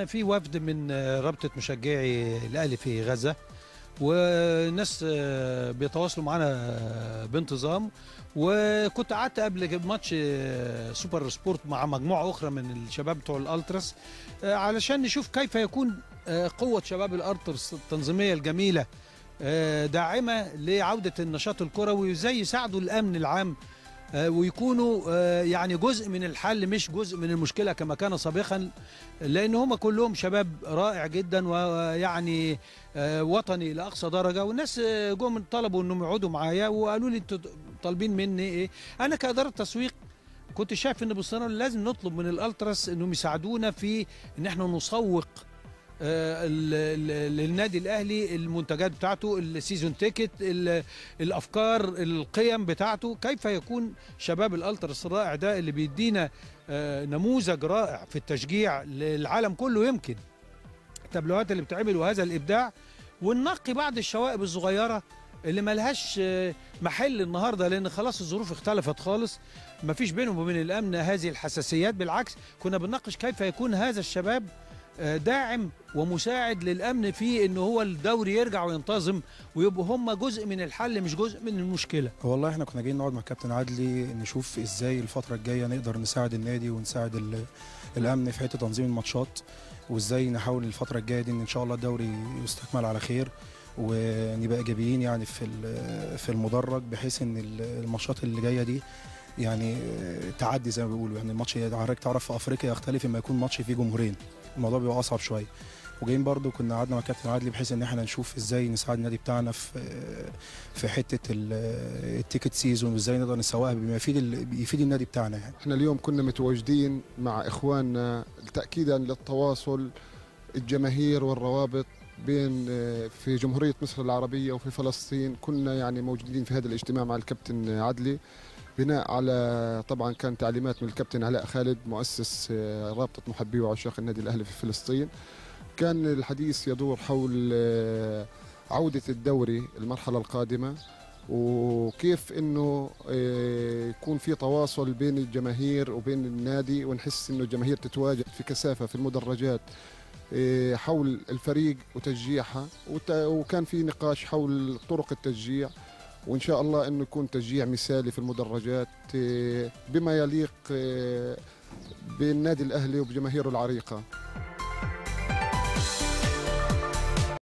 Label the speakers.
Speaker 1: في وفد من رابطة مشجعي الأهلي في غزة، وناس بيتواصلوا معانا بانتظام، وكنت قعدت قبل ماتش سوبر سبورت مع مجموعة أخرى من الشباب بتوع الألتراس علشان نشوف كيف يكون قوة شباب الألتراس التنظيمية الجميلة داعمة لعودة النشاط الكروي، وازاي يساعدوا الأمن العام ويكونوا يعني جزء من الحل مش جزء من المشكلة كما كان سابقا، لأن هم كلهم شباب رائع جدا ويعني وطني لأقصى درجة. والناس جم طلبوا أنهم يقعدوا معايا وقالوا لي انتوا طالبين مني إيه؟ أنا كإدارة تسويق كنت شايف إن بالصراحة لازم نطلب من الألتراس أنهم يساعدونا في إن احنا نسوق للنادي الاهلي المنتجات بتاعته، ال season ticket، الافكار، القيم بتاعته، كيف يكون شباب الالتراس الرائع ده اللي بيدينا نموذج رائع في التشجيع للعالم كله، يمكن التبلوهات اللي بتعمل وهذا الابداع، وننقي بعض الشوائب الصغيرة اللي ملهاش محل النهارده، لان خلاص الظروف اختلفت خالص، مفيش بينهم وبين الامن هذه الحساسيات. بالعكس كنا بنناقش كيف يكون هذا الشباب داعم ومساعد للأمن في إن هو الدوري يرجع وينتظم، ويبقوا هم جزء من الحل مش جزء من المشكلة.
Speaker 2: والله احنا كنا جايين نقعد مع كابتن عدلي نشوف ازاي الفترة الجاية نقدر نساعد النادي ونساعد الأمن في حتة تنظيم الماتشات، وازاي نحاول الفترة الجاية دي إن شاء الله الدوري يستكمل على خير ونبقى إيجابيين يعني في المدرج، بحيث إن الماتشات اللي جاية دي يعني تعدي زي ما بيقولوا. يعني الماتش حضرتك تعرف في افريقيا يختلف لما يكون ماتش فيه جمهورين، الموضوع بيبقى اصعب شوية. وجايين برضو كنا قعدنا مع كابتن عدلي بحيث ان احنا نشوف ازاي نساعد النادي بتاعنا في حتة ال ticket season، وازاي نقدر نسوقها بما يفيد النادي بتاعنا. يعني
Speaker 3: احنا اليوم كنا متواجدين مع اخواننا تاكيدا للتواصل الجماهير والروابط بين في جمهورية مصر العربية وفي فلسطين. كنا يعني موجودين في هذا الاجتماع مع الكابتن عدلي بناء على طبعا كان تعليمات من الكابتن علاء خالد مؤسس رابطة محبي وعشاق النادي الأهلي في فلسطين. كان الحديث يدور حول عودة الدوري المرحلة القادمة، وكيف انه يكون في تواصل بين الجماهير وبين النادي، ونحس انه الجماهير تتواجد في كثافة في المدرجات حول الفريق وتشجيعها، وكان في نقاش حول طرق التشجيع، وإن شاء الله أنه يكون تشجيع مثالي في المدرجات بما يليق بالنادي الأهلي وبجماهيره العريقة.